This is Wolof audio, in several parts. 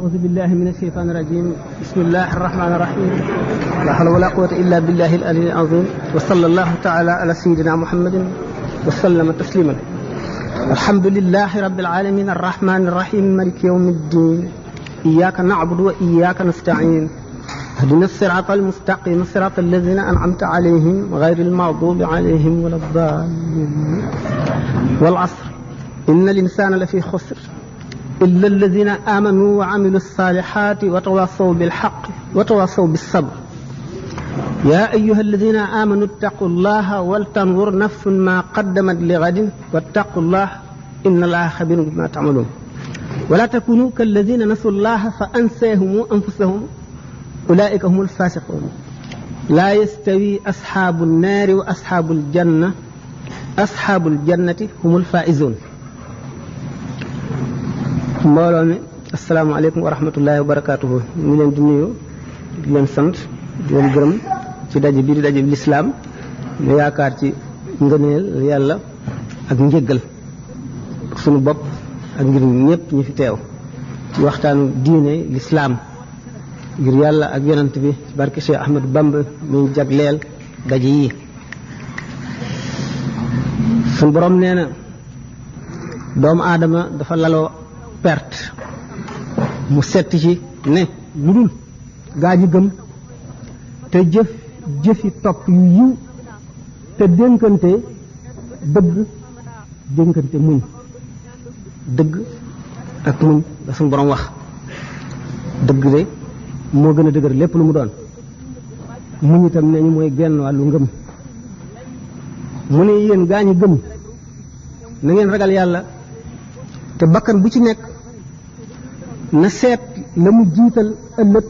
أعوذ بالله من الشيطان الرجيم. بسم الله الرحمن الرحيم. لا حول ولا قوة إلا بالله العلي العظيم. وصلى الله تعالى على سيدنا محمد وسلم تسليما. الحمد لله رب العالمين الرحمن الرحيم مالك يوم الدين. إياك نعبد وإياك نستعين. اهدنا الصراط المستقيم صراط الذين أنعمت عليهم غير المغضوب عليهم ولا الضالين. والعصر إن الإنسان لفي خسر إلا الذين آمنوا وعملوا الصالحات وتواصوا بالحق وتواصوا بالصبر. يا أيها الذين آمنوا اتقوا الله ولتنظر نفس ما قدمت لغد واتقوا الله إن الله خبير بما تعملون. ولا تكونوا كالذين نسوا الله فأنساهم أنفسهم أولئك هم الفاسقون. لا يستوي أصحاب النار وأصحاب الجنة أصحاب الجنة هم الفائزون. mbooloo mi asalaamaaleykum wa rahmatullahi wa barakaatuhu. ñu leen di nuyu di leen sant di leen gërëm ci daje bi di daje bi lislaam ñu yaakaar ci ngëneel yàlla ak njëggal suñu bopp ak ngir ñëpp ñu fi teew ci waxtaanu diine lislaam ngir yàlla ak yonent bi barke Cheikh Ahmadou Bamba ñu jagleel daje yi. suñu borom nee na doomu aadama dafa laloo perte mu setti ci ne lu dul gaa ñi gëm te jëfi topp yu yiw te dénkante dëgg dénkante muñ dëgg ak muñ la suñu borom wax. dëgg de moo gën a dëgër lépp lu mu doon. muñ itam ne ñu mooy genn wàllu ngëm. mu ne yéen gaa ñi gëm na ngeen ragal yàlla te bakkan bu ci nekk na seet la mu jiital ëllëg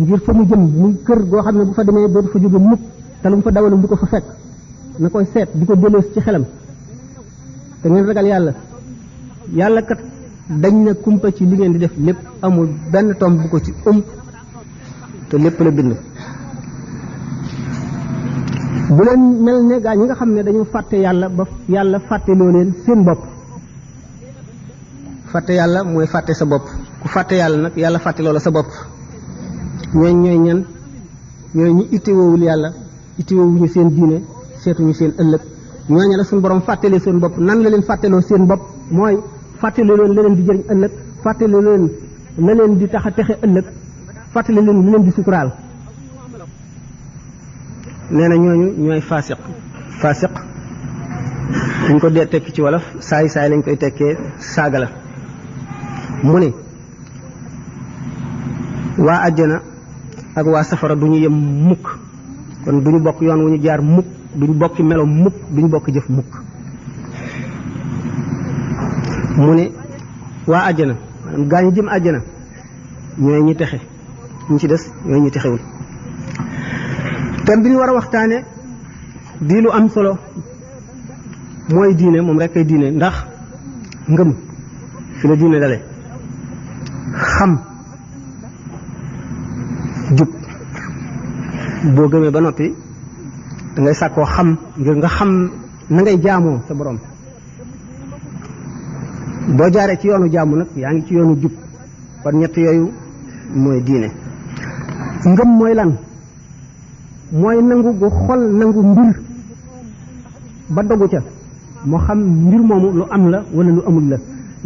ngir fa mu jëm muy kër goo xam ne bu fa demee dootu fa jóge mukk te lu mu fa dawalum du ko fa fekk na koy seet di ko jëlees ci xelam. te ngeen ragal yàlla yàlla kat dañ na kumpa ci li ngeen di def lépp amul benn tomb bu ko ci te lépp la bind. bu leen mel ne gaa ñi nga xam ne dañu fàtte yàlla ba yàlla fàtte loo leen seen bopp. fàtte yàlla mooy fàtte sa bopp ku fàtte yàlla nag yàlla fàtte loola sa bopp. ñooy ñan ñooy ñi ittewoowul yàlla ittewoowuñu seen diine seetuñu seen ëllëg. ñooñu la suñu borom fàttali seen bopp nan la leen fàtteloo seen bopp mooy fàttali leen la leen di jëriñ ëllëg fàttali leen la leen di tax a texe ëllëg fàttali leen lu leen di suturaal. nee na ñooñu ñooy faasiq. faasiq buñ ko dee tekki ci wolof saay saay lañ koy tekkee saaga la. mu ne waa àjjana ak waa safara du ñu yem mukk kon du ñu bokk yoon wu ñu jaar mukk du ñu bokki melo mukk du ñu bokk jëf mukk. mu ne waa àjjana maanaam gaa ñi jëm àjjana ñooy ñi texe ñu ci des ñooy ñi texewul. thème bi ñu war a waxtaane di lu am solo mooy diine moom rek ay diine ndax ngëm fi la diine dale. xam jub boo gëmee ba noppi da ngay sàkkoo xam ngir nga xam na ngay jaamoo sa borom. boo jaaree ci yoonu jaamu nag yaa ngi ci yoonu jub kon ñett yooyu mooy diine. ngëm mooy lan mooy nangu gu xol nangu mbir ba dogu ca moo xam mbir moomu lu am la wala lu amul la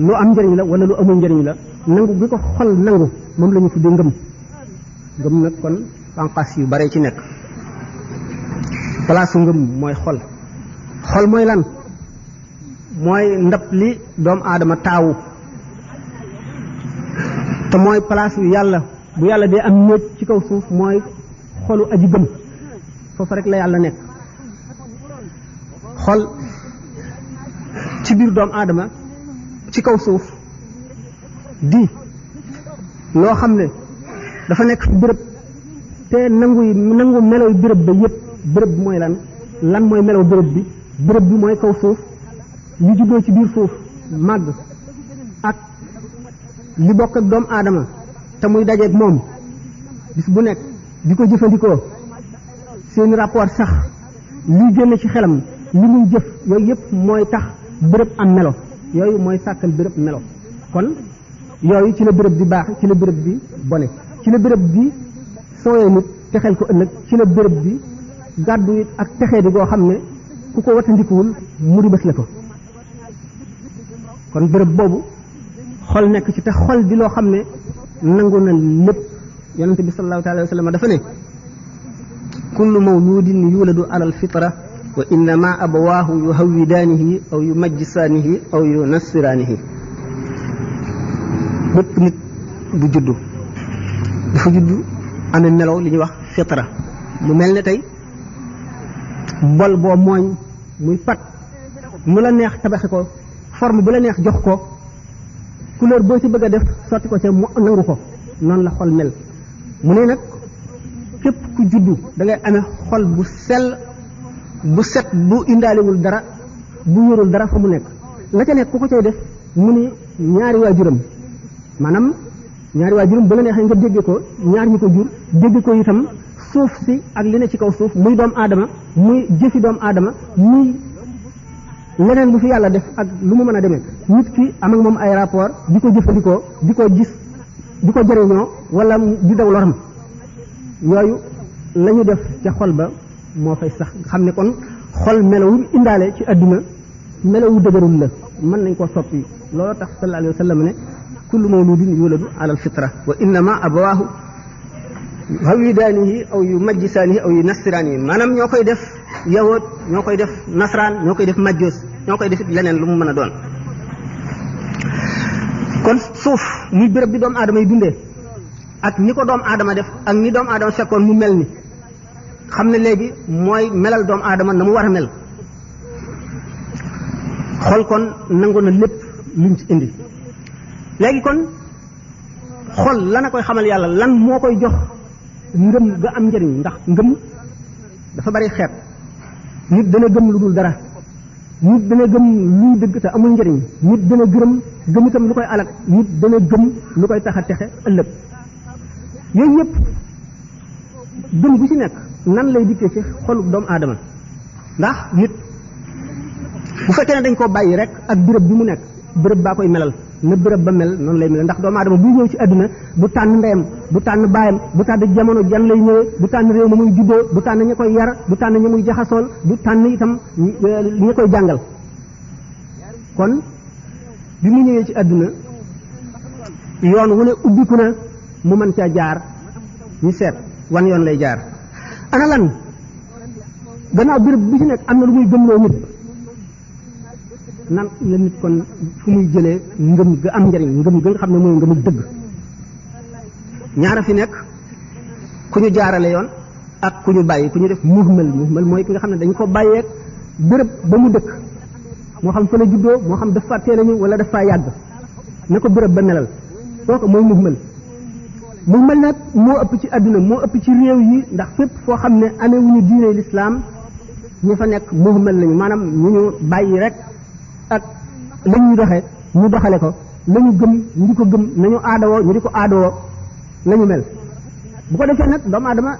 lu am njëriñ la wala lu amul njëriñ la nangu gi ko xol nangu moom la ñu tuddee ngëm. ngëm nag kon fanqas yu bare ci nekk. palaasu ngëm mooy xol. xol mooy lan mooy ndab li doomu aadama taawu te mooy palaasu yàlla bu yàlla dee am néeg ci kaw suuf mooy xolu aji gëm foofu rek la yàlla nekk. xol ci biir doomu aadama ci kaw suuf di loo xam ne dafa nekk fi béréb te nangu melow béréb ba yépp. béréb bi mooy lan mooy melow béréb bi. béréb bi mooy kaw suuf li juddoo ci biir suuf màgg ak li bokk ak doomu aadama te muy dajeeg moom bis bu nekk di ko jëfandikoo seen rapport sax li génn ci xelam li muy jëf yooyu yëpp mooy tax béréb am melo yooyu mooy sàkkal béréb melo. kon yooyu ci la béréb bi baax ci la béréb bi bone ci la béréb bi sooyee nit texeel ko ëllëg ci la béréb bi gàddu it ak texee di goo xam ne ku ko watandikuwul mu di bés la ko kon béréb boobu xol nekk ci te xol di loo xam ne nangu na lépp yonente bi sallallahu alayhi wa sallam dafa ne kullu mawludin yuladu ala alfitra wa innama abawaahu yuhawwidaanihi aw yumajjisaanihi aw yunassiraanihi bépp nit bu juddu dafa juddu amee melaw li ñuy wax fitra mu mel ne tey bol boo mooñ muy pat mu la neex tabaxe ko forme bu la neex jox ko couleur boo ci bëgg a def sotti ko ca mu nangu ko noonu la xol mel mu ne nag képp ku juddu da ngay amee xol bu sell bu set bu indaalewul dara bu yorul dara fa mu nekk la ca nekk ku ko cay def mu ni ñaari waajuram maanaam ñaari waajuram ba la neexee nga dégg ko ñaar ñi ko jur dégg ko itam suuf si ak li ne ci kaw suuf muy doomu aadama muy jëfi doomu aadama muy leneen lu fi yàlla def ak lu mu mën a demee nit ki am ak moom ay rapport di ko jëfandikoo di ko gis di ko jëriñoo wala di daw loram yooyu la ñu def ca xol ba moo fay sax xam ne kon xol melawul indaale ci adduna melawu dëgërul la mën nañ koo soppi loolu tax sallallahu alayhi wa sallam ne kullu mawludin yuladu ala alfitra wa innama abawaahu hawidaanihi aw yu majjisaanihi aw yu nasiraanihi maanaam ñoo koy def yahood ñoo koy def nasraan ñoo koy def majjoos ñoo koy def it leneen lu mu mën a doon kon suuf muy béréb bi doomu aadama yi dundee ak ni ko doomu aadama def ak ni doomu aadama fekkoon mu mel ni xam ne léegi mooy melal doomu aadama na mu war a mel xol kon nangu na lépp luñ ci indi léegi kon xol lan a koy xamal yàlla lan moo koy jox ngëm ga am njëriñ ndax ngëm dafa bari xeet nit dana gëm lu dul dara nit dana gëm luy dëgg te amul njëriñ nit dana gëm itam lu koy alak nit dana gëm lu koy tax a texe ëllëg yooyu yëpp gëm bu ci nekk nan lay dikkee ci xolu doomu aadama ndax nit bu fekkee ne dañ koo bàyyi rek ak béréb bi mu nekk béréb baa koy melal na béréb ba mel noonu lay mel ndax doomu aadama buy ñëw ci àdduna du tànn ndeyam du tànn baayam du tànn jamono jan lay ñëwee du tànn réew ma muy juddoo du tànn ña koy yar du tànn ña muy jaxasool du tànn itam ña koy jàngal kon bi mu ñëwee ci àdduna yoon wu ne ubbiku na mu mën caa jaar ñu seet wan yoon lay jaar ana lan gannaaw béréb bi ci nekk am na lu muy gëmloo nit nan la nit kon fu muy jëlee ngëm ga am njëriñ ngëm ga nga xam ne mooy ngëmu dëgg ñaara fi nekk ku ñu jaarale yoon ak ku ñu bàyyi ku ñu def muhmal mooy ki nga xam ne dañ ko bàyyeeg béréb ba mu dëkk moo xam fa la juddoo moo xam daf faa teel a ñëw wala daf faa yàgg na ko béréb ba melal kooku mooy muhmal nag moo ëpp ci àdduna moo ëpp ci réew yi ndax fépp foo xam ne amee wu ñu diine lislaam ñu fa nekk muhmal lañu maanaam ñu ñu bàyyi rek ak la ñuy doxee ñu doxale ko la ñu gëm ñu di ko gëm nañu aadawoo ñu di ko aadawoo la ñu mel bu ko defee nag doomu aadama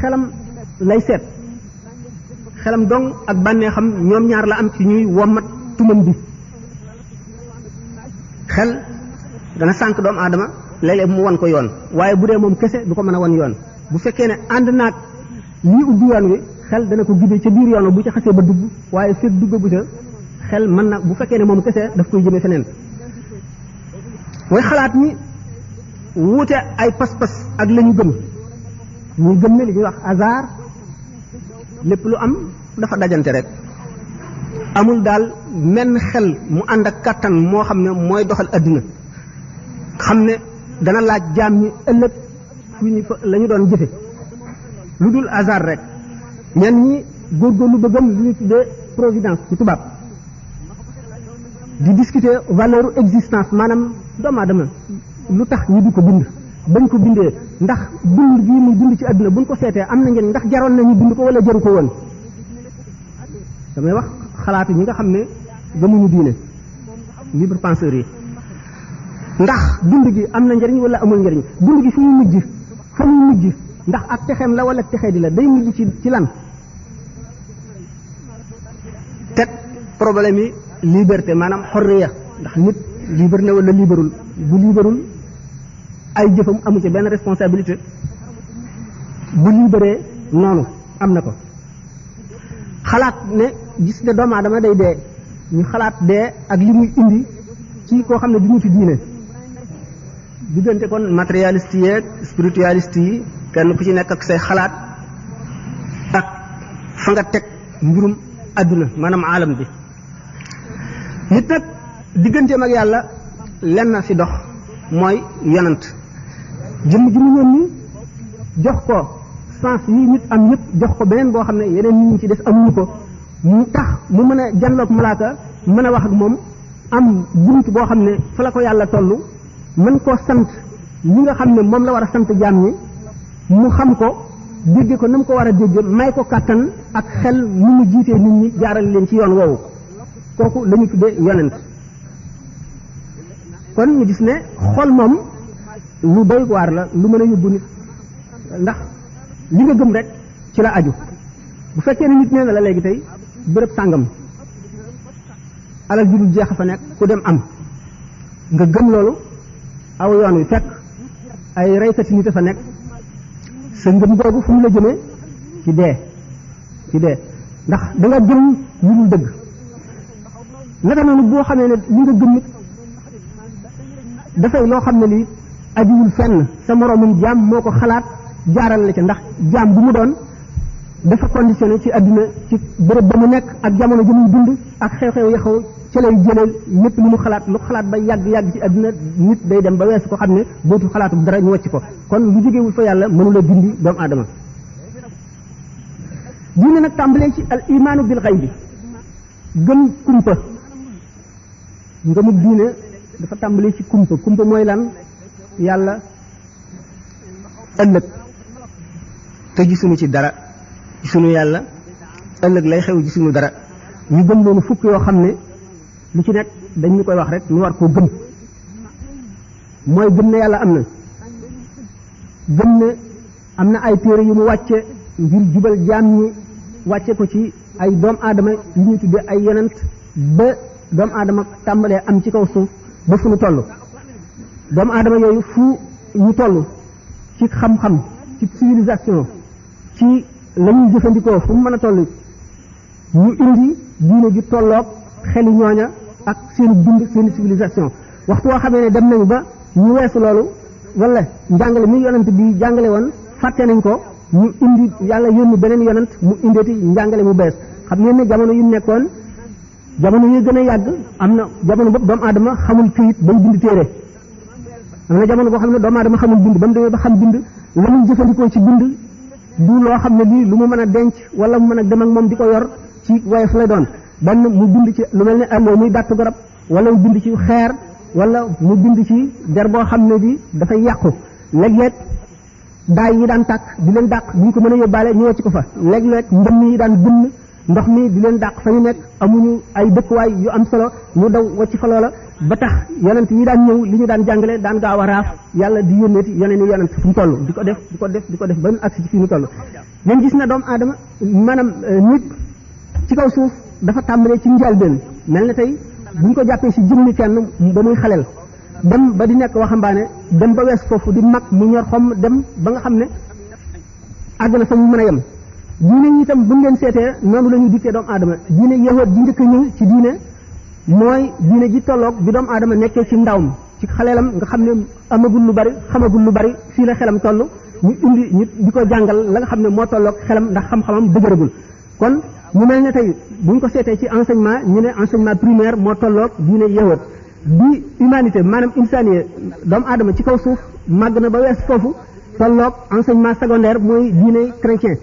xelam lay seet xelam dong ak bànneexam ñoom ñaar la am ci ñuy wommat tumam bi xel dana sànq doomu aadama léeg-léeg mu wan ko yoon waaye bu dee moom kese du ko mën a wan yoon bu fekkee ne ànd naag lii ubbi yoon wi xel dana ko guddee ca biir yoon bu ca xasee ba dugg waaye fekk duggagu ca xel mën na bu fekkee ne moom kese daf koy jëmee feneen mooy xalaat ni wuute ay pas-pas ak la ñu gëm ñu gëm ne li ñuy wax hasard lépp lu am dafa dajante rek amul daal menn xel mu ànd ak kàttan moo xam ne mooy doxal adduna xam ne dana laaj jaam ñi ëllëg fu ñu fa la ñu doon jëfe lu dul hasard rek ñenn ñi góorgóorlu ba gëm lu ñu tuddee providence ci tubaab di discuter valeur existence maanaam doomu aadama lu tax ñu di ko bind bañ ko bindee ndax bind gii muy bind ci àdduna buñ ko seetee am na njëriñ ndax jaroon nañu bind ko wala jaru ko woon damay wax xalaatu ñi nga xam ne gëmuñu diine libre penseurs yi ndax dund gi am na njëriñ wala amul njëriñ dund gi fu mu mujj ndax ak texeem la wala texee di la day mujj ci lan teg problème yi liberté maanaam xorriya ndax nit libre na wala liberul bu libérul ay jëfam amu ci benn responsabilité bu libéré noonu am na ko xalaat ne gis ne doomu aadama day dee ñu xalaat dee ak li muy indi ci koo xam ne du ñu ci diine diggante kon matérialiste yi ak spiritualiste yi kenn ku ci nekk ak say xalaat ak fa nga teg mbirum àdduna maanaam aalam bi nit nag digganteem ak yàlla lenn fi dox mooy yonent jëmm ji mu yónni jox ko sens yi nit am yëpp jox ko beneen boo xam ne yeneen nit ñi ci des amuñu ko mu tax mu mën a janloog malaaka mën a wax ak moom am bunt boo xam ne fa la ko yàlla toll mën koo sant ñi nga xam ne moom la war a sant jaam ñi mu xam ko dégge ko na mu ko war a dégge may ko kàttan ak xel mu mu jiitee nit ñi jaaral leen ci yoon woowu kooku la ñu tuddee yonent kon ñu gis ne xol moom lu doy waar la lu mën a yóbbu nit ndax li nga gëm rek ci la aju bu fekkee ne nit nee na la léegi tey bërëb sàngam alal ju dul jeex fa nekk ku dem am nga gëm loolu aw yoon wi fekk ay reykati nit a fa nekk sa ngëm googu fu mu la jëmee ci dee ndax da nga gëm lu dul dëgg naka noonu boo xamee ne li nga gëm nit dafay loo xam ne lii ajuwul fenn sa moroomum jaam moo ko xalaat jaaral la ca ndax jaam bu mu doon dafa conditionné ci àdduna ci bërëb ba mu nekk ak jamono ji muy dund ak xew-xew ya xew ca lay jëlee lépp lu mu xalaat lu xalaat ba yàgg ci àdduna nit day dem ba weesu ko xam ne bootu xalaatu dara ñu wàcc ko kon lu jógewul fa yàlla mënula dindi doomu aadama diine nag tàmbalee ci al imaanu bil xaybi gëm kumpa ngëmug diine dafa tàmbalee ci kumpa mooy lan yàlla ëllëg te gisuñu ci dara gisuñu yàlla ëllëg lay xew gisuñu dara ñu gëm loolu fukk yoo xam ne lu ci nekk dañ ñu koy wax rek ñu war koo gëm mooy gëm ne yàlla am na gëm ne am na ay téere yu mu wàcce ngir jubal jaam ñi wàcce ko ci ay doom aadama yu ñuy tudde ay yonent ba doomu aadama tàmbalee am ci kaw suuf ba fu ñu toll doomu aadama yooyu fu ñu toll ci xam-xam ci civilisation ci la ñuy jëfandikoo fu mu mën a toll ñu indi diine ji tolloog xeli ñooña ak seen dund seen civilisation waxtu woo xamee ne dem nañu ba ñu weesu loolu wala njàngale mi yonent bi jàngale woon fàtte nañ ko ñu indi yàlla yónni beneen yonent mu indeeti njàngale mu bees xam ngeen ne jamono yu nekkoon jamono yi gën a yàgg am na jamono boobu doomu aadama xamul këyit ba mu bind téere am na jamono boo xam ne doomu aadama xamul bind ba mu demee ba xam bind la muy jëfandikoo ci bind du loo xam ne lii lu mu mën a denc wala mu mën a dem ak moom di ko yor ci woyof lay doon benn mu bind ci lu mel ne àlloo muy dàttu garab wala mu bind ci xeer wala mu bind ci der boo xam ne bi dafay yàqu léeg-léeg daay yi daan tàkk di leen dàq bu ñu ko mën a yóbbaale ñu wàcc ko fa léeg-léeg mbënn yi daan bënn ndox mi di leen dàq fa ñu nekk amuñu ay dëkkuwaay yu am solo ñu daw wàcc fa loola ba tax yonent yi daan ñëw li ñu daan jàngale daan gaaw a raaf yàlla di yónneeti yeneen i yonent fu mu toll di ko def ba mu agsi ci fii mu toll ngeen gis na doomu aadama maanaam nit ci kaw suuf dafa tàmbalee ci njëlbéen mel na tey bu ñu ko jàppee si jëmmi kenn ba muy xaleel dem ba di nekk waxambaane dem ba wees foofu di mag mu ñor xom dem ba nga xam ne àgg na fa mu mën a yem diine yi itam bu ngeen seetee noonu la ñuy dikkee doomu aadama diine yahood ji njëkk a ñëw ci diine mooy diine ji tolloog bi doomu aadama nekkee ci ndawam ci xaleelam nga xam ne amagul lu bari xamagul lu bari fii la xelam toll ñu indi ñu di ko jàngal la nga xam ne moo tolloog xelam ndax xam-xamam dëgëragul kon mu mel ne tey buñ ko seetee ci enseignement ñu ne enseignement primaire moo tolloog diine yahood bi humanité maanaam insaniye doomu aadama ci kaw suuf màgg na ba wees foofu tolloog enseignement secondaire mooy diine chrétien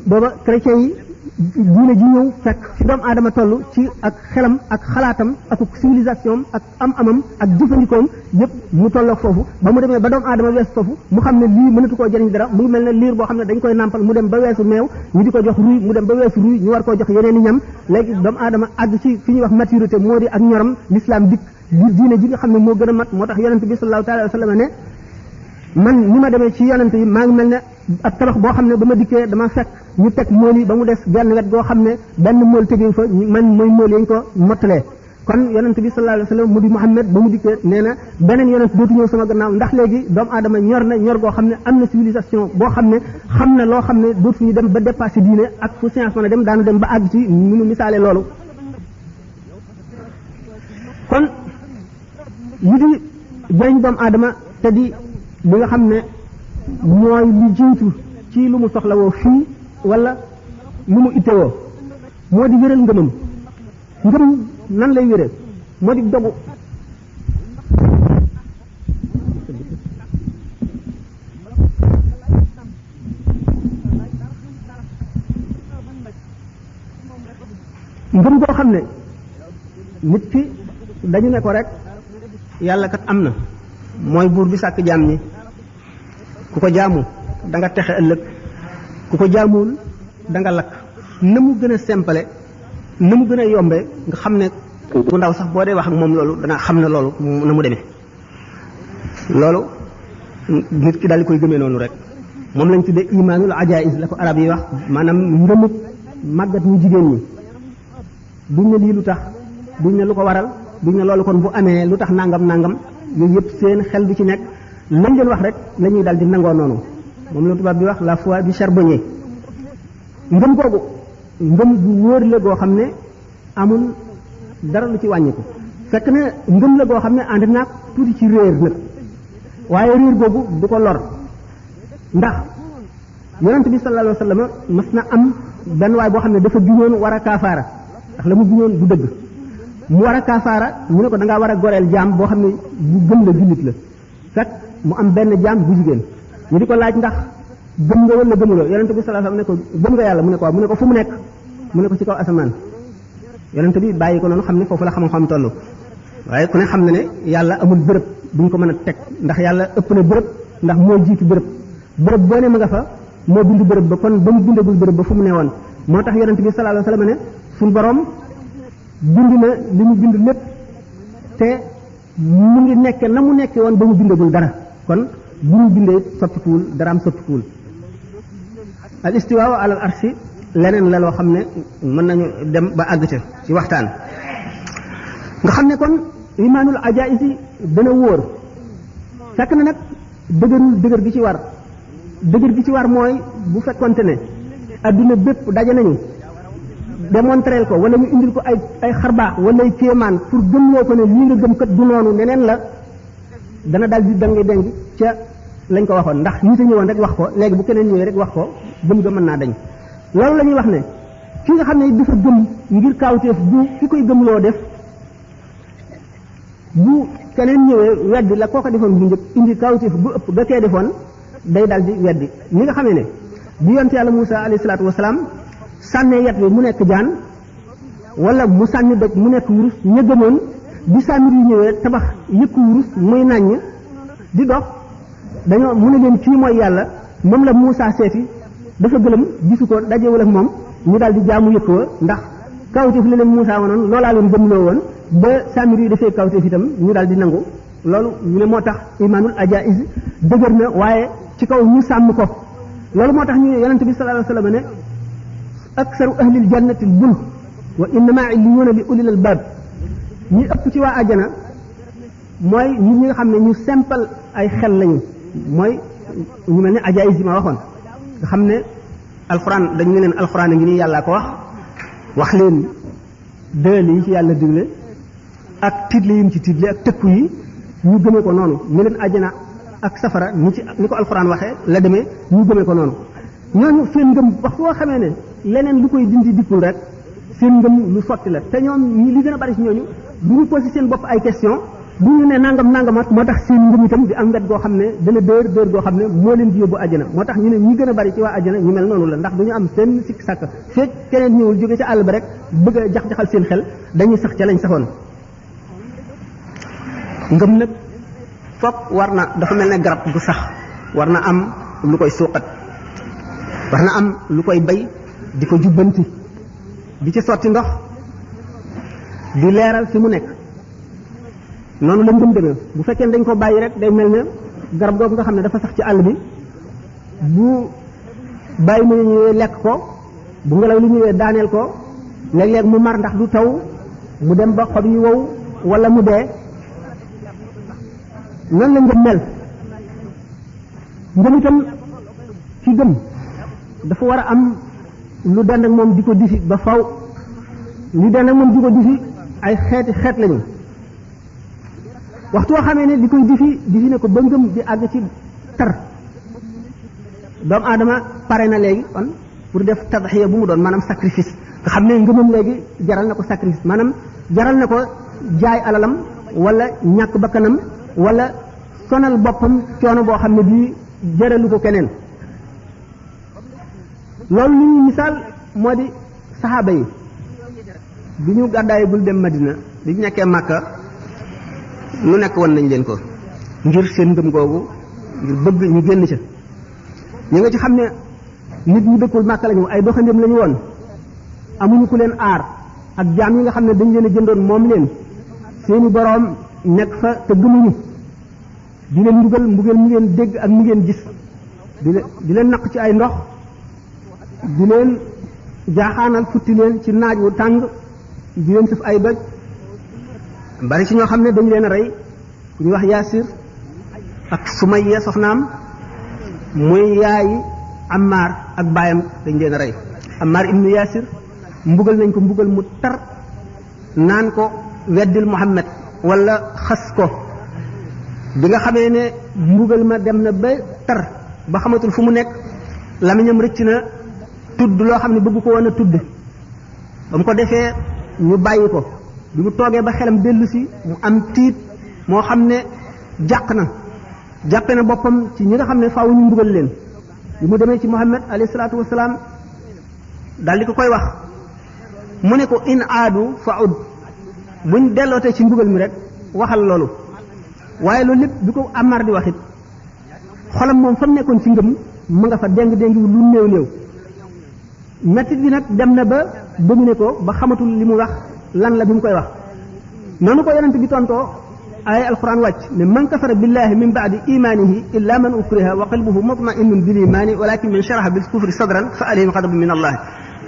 booba chrétien yi diine ji ñëw fekk fi doomu aadama toll ci ak xelam ak xalaatam ak civilisation ak am-amam ak jëfandikoom yëpp mu tolloog foofu ba mu demee ba doomu aadama wees foofu mu xam ne lii mënatu koo jëriñ dara muy mel ne liir boo xam ne dañ koy nàmpal mu dem ba weesu meew ñu di ko jox ruy mu dem ba weesu ruy ñu war koo jox yeneen i ñam léegi doomu aadama àgg ci fi ñuy wax maturité moo di ak ñoram l'islam dikk diine ji nga xam ne moo gën a mat moo tax yonent bi sallallahu alayhi wa sallam ne man ni ma demee ci yonent yi maa ngi mel ne ab tabax boo xam ne ba ma dikkee dama fekk ñu teg mool yi ba mu des genn wet goo xam ne benn mool tegee fa man mooy mool yañ ko mottalee kon yonent bi sallallahu alayhi wa sallam mu di Muhammad ba mu dikkee nee na beneen yonent dootu ñëw sama gannaaw ndax léegi doomu aadama ñor na ñor goo xam ne am na civilisation boo xam ne xam na loo xam ne dootu ñu dem ba dépassé diine ak fu science mën a dem daanu dem ba àgg ci ñu misaale loolu kon li di jëriñ doomu aadama te di li nga xam ne mooy li jiitu ci lu mu soxlawoo fii wala lu mu ittewoo moo di wéral ngëmam ngëm nan lay wéree moo di dogu ngëm goo xam ne nit ki dañu ne ko rek yàlla kat am na mooy buur bi sàkk jaam ñi ku ko jaamu da nga texe ëllëg ku ko jaamuwul da nga lakk na mu gën a simple na mu gën a yombe nga xam ne bu ndaw sax boo dee wax ak moom loolu dana xam ne loolu na mu demee loolu nit ki daal di koy gëmee noonu rek moom lañ tuddee imaanul ajaïs la ko arab yi wax maanaam ngëmut màggat ñu jigéen ñi duñ ne lii lu tax duñ ne lu ko waral duñ ne loolu kon bu amee lu tax nangam yooyu yëpp seen xel du ci nekk lañ leen wax rek la ñuy daal di nangoo noonu moom la tubaab bi wax la foi du charbonnier ngëm googu ngëm bu wóor la goo xam ne amul dara lu ci wàññiku fekk ne ngëm la goo xam ne ànd naag tuuti ci réer nag waaye réer googu du ko lor ndax yonent bi sallallahu alayhi wa sallam mas na am benn waay boo xam ne dafa juñoon war a kaafaara ndax la mu juñoon du dëgg mu war a kaafaara ñu ne ko da ngaa war a goreel jaam boo xam ne bu gëm la jullit la fekk mu am benn jaam bu jigéen ñu di ko laaj ndax gëm nga wala gëmuloo yonent bi sallallahu alayhi wa sallam ne ko gëm nga yàlla mu ne ko mu ne ko fu mu nekk mu ne ko ci kaw asamaan yonent bi bàyyi ko noonu xam ne foofu la xam-xam toll waaye ku ne xam na ne yàlla amul bërëb buñ ko mën a teg ndax yàlla ëpp na bërëb ndax moo jiitu bërëb boo ne ma nga fa moo bind bërëb ba kon ba mu bindagul bërëb ba fu mu ne woon moo tax yonent bi sallallahu alayhi wa sallam ne suñu borom bind na li mu bind lépp te mu ngi nekk na mu nekkee woon ba mu bindagul dara kon bu mu bindee soppikuwul daraam soppikuwul al istiwaa ala al arshi leneen la loo xam ne mën nañu dem ba àgg ca ci waxtaan nga xam ne kon imaanul ajaïsi dana wóor fekk na nag dëgër gi ci war dëgër gi ci war mooy bu fekkonte ne adduna bépp daje nañu démontrer ko wala ñu indil ko ay xarbaax wala ay kéemaan pour gëmloo ko ne lii nga gëm kat du noonu neneen la dana daal di dangi deng ca lañ ko waxoon ndax ñi ta ñëwoon rek wax ko léegi bu keneen ñëwee rek wax ko gëm ga mën naa dañ loolu la ñuy wax ne ki nga xam ne dafa gëm ngir kaawteef bu ki koy gëmloo def bu keneen ñëwee weddi la koo ko defoon bu njëkk indi kaawteef bu ëpp ba kee defoon day daal di weddi ni nga xamee ne bu yonent yàlla Muusaa alayhi salaatu wasalaam sànnee yet bi mu nekk jaan wala mu sànni doj mu nekk wurus ña gëmoon bi sàmmir yi ñëwee tabax yëkku wurus muy nàññ di dox dañoo mu ne leen kii mooy yàlla moom la Muusaa seeti dafa gëlëm gisu ko dajewul ak moom ñu daal di jaamu yëkk wa ndax kawteef la leen Muusaa wanoon loolaa leen gëmloo woon ba sàmmir yi dafay kawteef itam ñu daal di nangu loolu ñu ne moo tax imaanul ajaïs dëgër na waaye ci kaw ñu sàmm ko loolu moo tax ñu ne yonente bi sallallahu alayhi wa sallam ne aksaru ahlil jannati al bulh wa innama illiyuuna li ulil albab ñi ëpp ci waa àjjana mooy nit ñi nga xam ne ñu simple ay xel lañu mooy ñu mel ne ajaïs yi ma waxoon nga xam ne alxuraan dañu ne leen alxuraan a ngi nii yàllaa ko wax leen dëël yi ci yàlla digle ak tiitle yi mu ci tiitle ak tëkku yi ñu gëmee ko noonu ñu leen àjjana ak safara ni ko alxuraan waxee la demee ñu gëmee ko noonu ñooñu seen ngëm wax foo xamee ne leneen lu koy dindi dikkul rek seen ngëm lu sotti la te ñoom ñi li gën a bari ci ñooñu bu ñu posé seen bopp ay question bu ñu ne nangamat moo tax seen ngëm itam di am wet goo xam ne dana dër goo xam ne moo leen di yóbbu àjjana moo tax ñu ne ñi gën a bari ci waa àjjana ñu mel noonu la ndax duñu am seen sikk sàkk feeg keneen ñëwul jóge ca àll ba rek bëgg a jax-jaxal seen xel dañuy sax ca lañ saxoon ngëm nag fokk war na dafa mel ne garab bu sax war na am lu koy suuqat war na am lu koy bay di ko jubbanti di ci sotti ndox di leeral fi mu nekk noonu la ngëm demee bu fekkee dañ ko bàyyi rek day mel ne garab googu nga xam ne dafa sax ci àll bi bu bàyyi ma ñëwee lekk ko bu ngelaw li ñëwee daaneel ko léeg-léeg mu mar ndax du taw mu dem ba xob yi wow wala mu dee noonu la ngëm mel. ngëm itam ci gëm dafa war a am lu dend ak moom di ko disi ba faw lu dend ak moom di ko disi ay xeeti xeet lañu waxtu woo xamee ne di koy disi ne ko ba ngëm di àgg ci tar doomu aadama pare na léegi kon pour def tadxiya bu mu doon maanaam sacrifice nga xam ne ngëmam léegi jaral na ko sacrifice maanaam jaral na ko jaay alalam wala ñàkk bakkanam wala sonal boppam coono boo xam ne bii jëralu ko keneen loolu li ñuy misaal moo di saxaaba yi bi ñu gàddaayagul dem Madina bi ñu nekkee Màkka lu nekk woon nañ leen ko ngir seen ngëm googu ngir bëgg ñu génn ca ñi nga ci xam ne nit ñu dëkkul Màkka lañu ay doxandéem lañu woon amuñu ku leen aar ak jaam yi nga xam ne dañ leen a jëndoon moom leen seeni boroom nekk fa te gëmuñu di leen mbugal mu ngeen dégg ak mu ngeen gis di leen naq ci ay ndox di leen jaaxaanal futti leen ci naaj wu tàng di leen sëf ay doj bari ci ñoo xam ne dañu leen a rey ku ñu wax Yaasir ak Sumayya soxnaam muy yaayi Ammar ak baayam dañ leen a rey Ammar ibnu Yaasir mbugal nañ ko mbugal mu tar naan ko weddil Muhammad wala xas ko bi nga xamee ne mbugal ma dem na ba tar ba xamatul fu mu nekk lamiñam rëcc na tudd loo xam ne bëgg ko woon a tudd ba mu ko defee ñu bàyyi ko bi mu toogee ba xelam dellu si mu am tiit moo xam ne jàq na jàppe na boppam ci ñi nga xam ne faaw ñu mbugal leen bi mu demee ci Muhammad alayhi salaatu wasalaam daal di ko koy wax mu ne ko in aadu fa ud buñ dellootee ci mbugal mi rek waxal loolu waaye loolu lépp bi ko Ammar di wax it xolam moom fa mu nekkoon ci ngëm mu nga fa déng lu néew mettit bi nag dem na ba domine ko ba xamatul li mu wax lan la bi mu koy wax noonu ko yonent bi tontoo ay alquran wàcc ne man kafara billahi min baadi imanihi illa man ukriha wa qalbuhu mutma'innun bil imani walakin man sharaha bil kufri sadran fa alayhim ghadabun min allah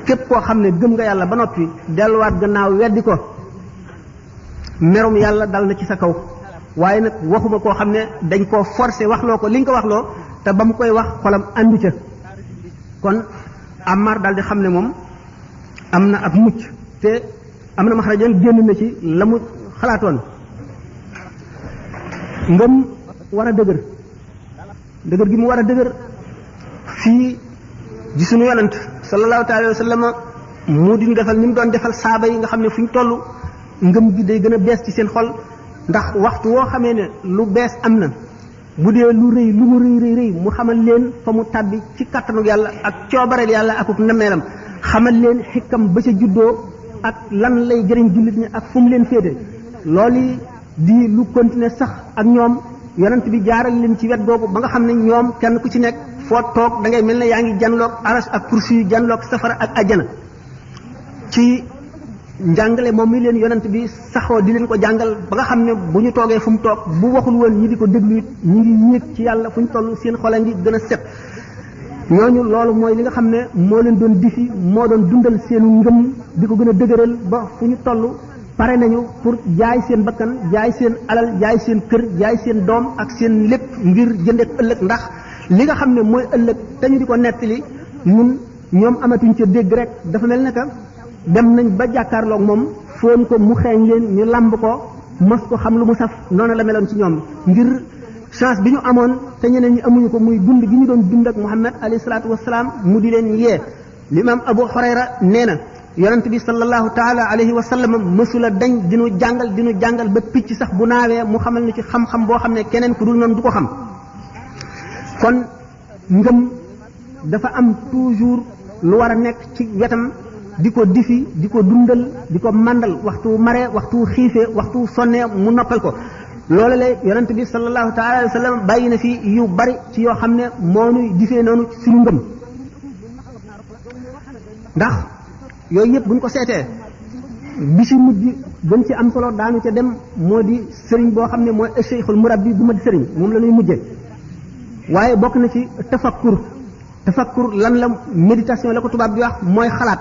képp koo xam ne gëm nga yàlla ba noppi delluwaat gannaaw weddi ko merum yàlla dal na ci sa kaw waaye nag waxuma koo xam ne dañ koo forcé waxloo ko li nga ko waxloo te ba mu koy wax xolam àndu ca kon Ammar daal di xam ne moom am na ab mucc te am na maxrajan génn na ci la mu xalaatoon ngëm war a dëgër gi mu war a dëgër fii ji suñu yonent sallallahu alayhi wa sallam mu di ñu defal ni mu doon defal saaba yi nga xam ne fu ñu toll ngëm gi day gën a bees ci seen xol ndax waxtu woo xamee ne lu bees am na bu dee lu rëy lu mu rëy mu xamal leen fa mu tàbbi ci kattanu yàlla ak coobareel yàlla akuk nameelam xamal leen xikkam ba ca juddoo ak lan lay jëriñ jullit ñi ak fu mu leen féete loolu di lu continuer sax ak ñoom yonent bi jaaral leen ci wet googu ba nga xam ne ñoom kenn ku ci nekk foo toog da ngay mel ne yaa ngi janloog aras ak kursi yu janloog safara ak ajjana ci njàngale moom mi leen yonent bi saxoo di leen ko jàngal ba nga xam ne bu ñu toogee fu mu toog bu waxul woon ñi di ko déglu it ñi ngi yéeg ci yàlla fu ñu toll seen xol a ngi gën a set ñooñu loolu mooy li nga xam ne moo leen doon difi moo doon dundal seenu ngëm di ko gën a dëgëral ba fu ñu toll pare nañu pour jaay seen bakkan jaay seen alal jaay seen kër jaay seen doom ak seen lépp ngir jëndeek ëllëg ndax li nga xam ne mooy ëllëg te ñu di ko nettali ñun ñoom amatuñ ca dégg rek dafa mel ne que dem nañ ba jàkkaarloog moom foon ko mu xeeñ leen ñu lamb ko mos ko xam lu mu saf noonu la meloon ci ñoom ngir chance bi ñu amoon te ñeneen ñi amuñu ko muy dund gi ñu doon dund ak Muhammad alayhi salaatu wasalaam mu di leen yee l'imam Abu Hurayra nee na yonent bi sallallahu taala alayhi wa sallam mësula dañ dinu jàngal ba picc sax bu naawee mu xamal ni ci xam-xam boo xam ne keneen ku dul noonu du ko xam kon ngëm dafa am toujours lu war a nekk ci wetam di ko difi di ko dundal di ko màndal waxtu mare waxtu xiifee waxtu sonnee mu noppal ko loolu la yonent bi sallallahu taala alayhi wa sallam bàyyi na fi yu bari ci yoo xam ne moo nuy difee noonu suñu ngëm ndax yooyu yëpp buñ ko seetee bi ci mujj gën ci am solo daanu ca dem moo di sëriñ boo xam ne mooy cheikhul murabbi bu ma di sëriñ moom la ñuy mujje waaye bokk na ci tafakkur lan la méditation la ko tubaab bi wax mooy xalaat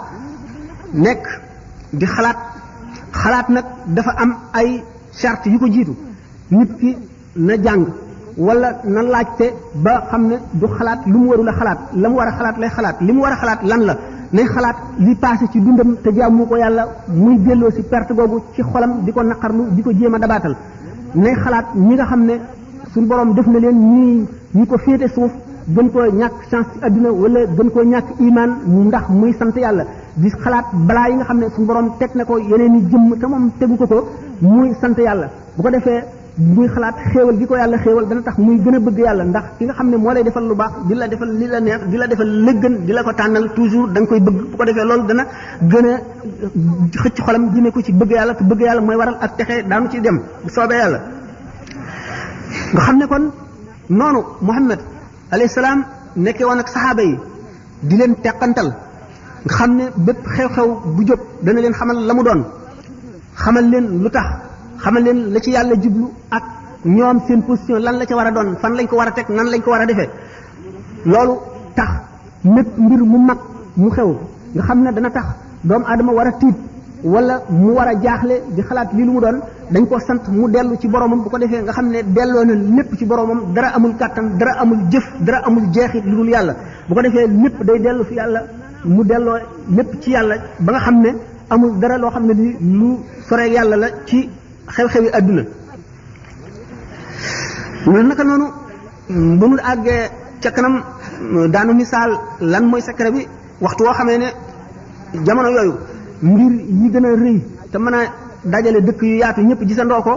nekk di xalaat xalaat nag dafa am ay charte yu ko jiitu nit ki na jàng wala na laajte ba xam ne du xalaat lu mu warul a xalaat la mu war a xalaat lay xalaat li mu war a xalaat lan la nay xalaat li passé ci dundam te jaamu ko yàlla muy delloo si perte googu ci xolam di ko naqarlu di ko jéem a dabaatal nay xalaat ñi nga xam ne suñu borom def na leen ñi ko féete suuf gën koo ñàkk chance ci àdduna wala gën koo ñàkk iman ndax muy sant yàlla di xalaat balaa yi nga xam ne suñu borom teg na ko yeneen i jëmm te moom tegu ko muy sant yàlla bu ko defee muy xalaat xéewal gi ko yàlla xéewal dana tax muy gën a bëgg yàlla ndax ki nga xam ne moo lay defal lu baax di la defal li la neex di la defal lëggën di la ko tànnal toujours da nga koy bëgg bu ko defee loolu dana gën a xëcc xolam jëmee ko ci bëgg yàlla te bëgg yàlla mooy waral ak texe daanu ci dem bu soobee yàlla nga xam ne kon noonu Muhammad alayhi salaam nekkee woon ak saxaaba yi di leen teqantal nga xam ne bépp xew-xew bu jóg dana leen xamal la mu doon xamal leen lu tax xamal leen la ci yàlla jublu ak ñoom seen position lan la ca war a doon fan lañ ko war a teg nan lañ ko war a defee loolu tax mépp mbir mu mag mu xew nga xam ne dana tax doomu aadama war a tiit wala mu war a jaaxle di xalaat lii lu mu doon dañ ko sant mu dellu ci boromam bu ko defee nga xam ne delloo na lépp ci boromam dara amul kàttan dara amul jëf dara amul jeexit lu dul yàlla bu ko defee lépp day dellu fi yàlla mu delloo lépp ci yàlla ba nga xam ne amul dara loo xam ne li lu sore yàlla la ci xew-xewi àdduna loolu naka noonu bu nu àggee ca kanam daanu misaal lan mooy secret bi waxtu woo xamee ne jamono yooyu mbir yi gën a rëy te mën a dajale dëkk yu yaatu ñëpp gisandoo ko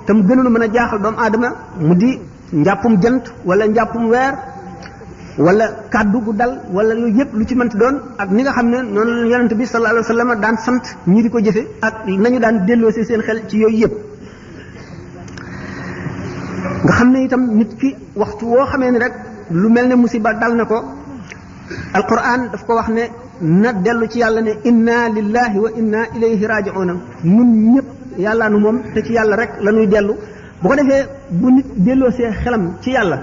te mu gënoon mën a jaaxal doomu aadama mu di njàppum jant wala njàppum weer wala kàddu gu dal wala yooyu yëpp lu ci mënti doon ak ni nga xam ne noonu la yonent bi sallallahu alayhi wa sallam daan sant ñi di ko jëfe ak nañu daan delloo si seen xel ci yooyu yëpp nga xam ne itam nit ki waxtu woo xamee ni rek lu mel ne musiba dal na ko alquran daf ko wax ne na dellu ci yàlla ne inna lillahi wa inna ilayhi raji'una nun ñëpp yàlla nu moom te ci yàlla rek la ñuy dellu bu ko defee bu nit delloo see xelam ci yàlla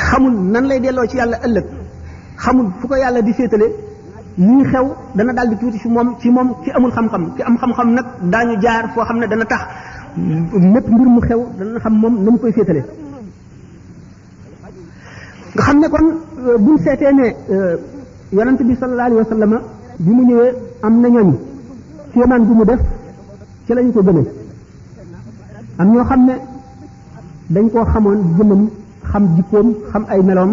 xamul nan lay delloo ci yàlla ëllëg xamul fu ko yàlla di féetale lii xew dana daal di tuuti ci moom ki amul xam-xam ki am xam-xam nag daañu jaar foo xam ne dana tax mépp mbir mu xew dana xam moom na mu koy féetale nga xam ne kon buñ seetee ne yonent bi sallallahu alayhi wa sallam bi mu ñëwee am na ñooñ kéemaan bi mu def ci lañu ko gëmee am ñoo xam ne dañ koo xamoon jëmmam xam jikkoom xam ay meloom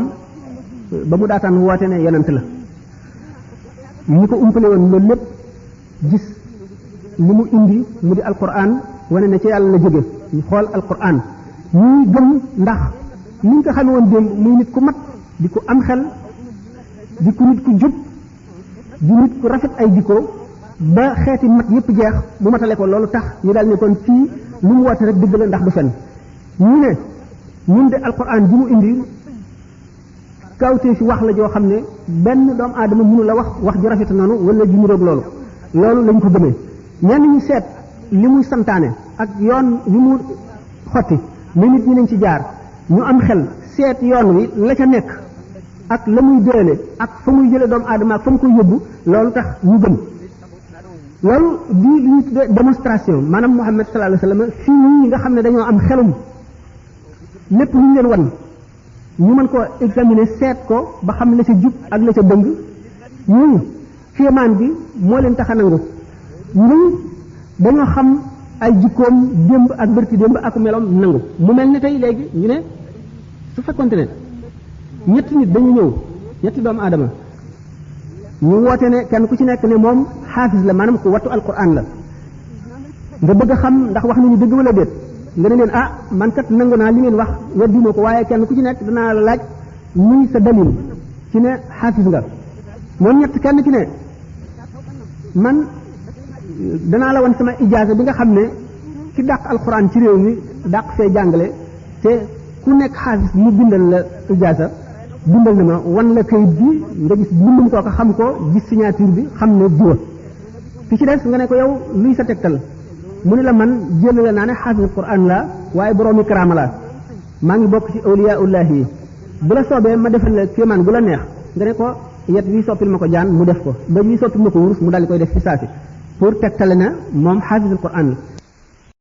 ba mu daataan woote ne yonent la ñi ko umpale woon loolu lépp gis li mu indi mu di alquran wane ne ci yàlla la jóge ñu xool alquran ñuy gëm ndax ni ñu ko xamee woon démb muy nit ku mat di ko am xel di ko nit ku jub di nit ku rafet ay jikko ba xeeti mat yépp jeex mu matale ko loolu tax ñu daal ne kon fii lu mu woote rek dëgg la ndax du fen ñu ne ñun de alquran ji mu indi kawtee fi wax la joo xam ne benn doomu aadama mënu la wax ju rafet noonu wala ju niroog loolu lañ ko gëmee ñenn ñu seet li muy santaane ak yoon yu mu xotti ne nit ñi nañ ci jaar ñu am xel seet yoon wi la ca nekk ak la muy déele ak fa muy jële doomu aadama ak fa mu koy yóbbu loolu tax ñu gëm loolu di li ñuy tuddee démonstration maanaam Muhammad sallallahu alayhi wa sallam fii ñi nga xam ne dañoo am xelum lépp lu ñu leen wan ñu mën koo examiner seet ko ba xam la ca jub ak la ca dëng ñooñu kéemaan bi moo leen tax a nangu ñun dañoo xam ay jikkoom démb ak bërki démb ak meloom nangu mu mel ni tey léegi ñu ne su fekkonte ne ñetti nit dañu ñëw ñetti doomu aadama ñu woote ne kenn ku ci nekk ne moom xaafis la maanaam ku wattu alquran la nga bëgg a xam ndax wax nañu dëgg wala déet nga ne leen man kat nangu naa li ngeen wax wedduma ko waaye kenn ku ci nekk danaa la laaj muy sa dalil ci ne xaafis nga moom ñett kenn ci ne man danaa la wan sama ijaasa bi nga xam ne ci dàq alquran ci réew mi dàq fee jàngale te ku nekk xaafis mu bindal la ijaasa bindal na ma wan la kayit bi nga gis bindum koo ko xam ko gis signature bi xam ne diwa ki ci des nga ne ko yow luy sa tegtal mu ne la man jël la naa ne xaafis quran la waaye boroomi karaama la maa ngi bokk ci awliyaullahi yi bu la soobee ma defal la kéemaan bu la neex nga ne ko yet wi soppil ma ko jaan mu def ko ba wi soppil ma ko wurus mu daal di koy def ci saasi pour tegtale na moom xaafisul Qur'an